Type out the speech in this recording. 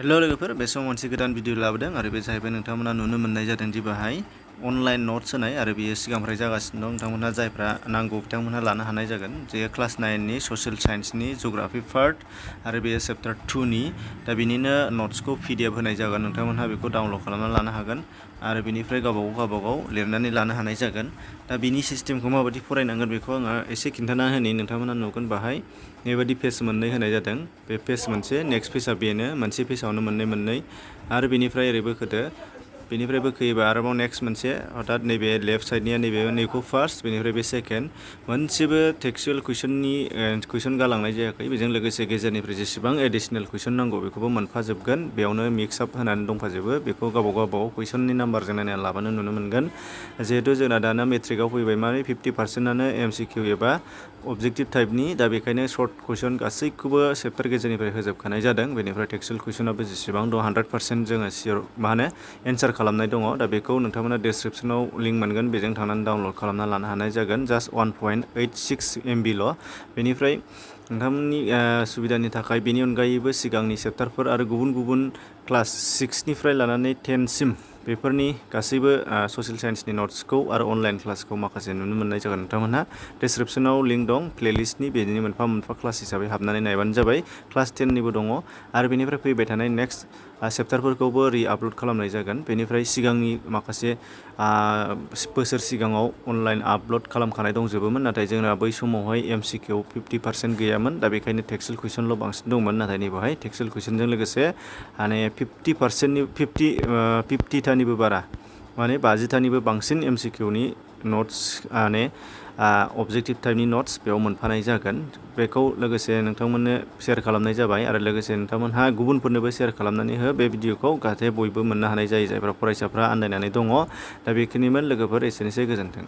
Hello लोगोफोर बे समाव मोनसे गोदान भिडिअ लाबोदों आरो बे जाहैबाय नोंथांमोना नुनो मोननाय जादों दि बाहाय अनलाइन नोट्स होनाय आरो बेयो सिगांनिफ्राय जागासिनो दं। नोंथांमोनहा जायफ्रा नांगौ बिथांमोनहा लानो हानाय जागोन। जे क्लास 9 नि ससियेल साइन्सनि जिअग्राफि पार्ट आरो बेयो चैप्टार 2 नि दा बिनिनो नोट्सखौ PDF होनाय जागोन। नोंथांमोनहा बेखौ डाउनलड खालामना लानो हागोन आरो बेनिफ्राय गावबागाव लिरनानै लानो हानाय जागोन। दा बिनि सिस्टेमखौ माबायदि फरायनांगोन बेखौ आङो एसे खिन्थाना होनि। नोंथांमोनहा नुगोन बाहाय बेबायदि पेज मोननै होनाय जादों। बे पेज मोनसे नेक्स्ट पेजआ बेनो मोनसे पेजावनो मोननै आरो बेनिफ्राय ओरै बोखोदो। बेनिफ्राय बोखोयोबा आरोबाव नेक्स्ट मोनसे अर्थात नैबे लेफ्ट साइडनिया नैखौ फार्स्ट, बेनिफ्राय बे सेकेन्ड। मोनसेबो टेक्सचुयेल कुइसन गालांनाय जायाखै। बेजों लोगोसे गेजेरनिफ्राय जेसेबां एडिशनेल कुइसन नांगौ बेखौबो मोनफाजोबगोन। बेयावनो मिक्स आप होनानै दंफाजोबो। बेखौ गावबागाव कुइसननि नाम्बारजों नायनानै लाबानो नुनो मोनगोन। जिहेथु जोंना दाना मेट्रिकआव फैबाय माने 50%आनो MCQ एबा अबजेक्टिभ टाइपनि। दा बेखायनो सर्ट कुइसन गासैखौबो चैप्टार गेजेरनिफ्राय होजोबखानाय जादों। बेनिफ्राय टेक्सचुयेल कुइसनाबो जेसेबां दं 100% जोङो सियर एन्सार खालामनाय दङ। दा बेखौ नोंथांमोना डिसक्रिपसनाव लिंक मोनगोन, बेजों थांनानै डाउनलड खालामना लानो हानाय जागोन। जास्ट 1.86 MB ल'। बेनिफ्राय नोंथांमोननि सुबिदानि थाखाय बेनि अनगायैबो सिगांनि चैप्टारफोर आरो गुबुन क्लास 6 निफ्राय लानानै 10 सिम बेफोरनि गासैबो ससियेल साइन्सनि नोट्सखौ आरो अनलाइन क्लासखौ माखासे नुनो मोननाय जागोन। नोंथांमोनहा डिसक्रिपसनाव लिंक दं प्लेलिस्टनि, बेनि मोनफा क्लास हिसाबै हाबनानै नायबानो जाबाय। क्लास 10 निबो दङ आरो बेनिफ्राय फैबाय थानाय नेक्स्ट चैप्टारफोरखौबो रि-आपल'ड खालामनाय जागोन। बेनिफ्राय सिगांनि माखासे बोसोर सिगाङाव अनलाइन आपल'ड खालामखानाय दंजोबोमोन, नाथाय जोंना बै समावहाय MCQ 50% गैयामोन। दा बेखायनो टेक्सचुयेल कुइसनल' बांसिन दंमोन, नाथाय नैबेवहाय टेक्सचुयेल कुइसनजों लोगोसे 50थानिबो बारा 50थानिबो बांसिन MCQनि नोट्स अबजेक्टिभ टाइपनि नोट्स बेयाव मोनफानाय जागोन। बेखौ लोगोसे नोंथांमोननो शेयार खालामनाय जाबाय आरो लोगोसे नोंथांमोनहा गुबुनफोरनोबो शेयार खालामनानै हो बे भिडिअखौ, जाहाथे बयबो मोननो हानाय जायो, जायफ्रा फरायसाफ्रा आन्दायनानै दङ। दा बेखिनिमोन लोगोफोर, एसेनोसै, गोजोन्थों।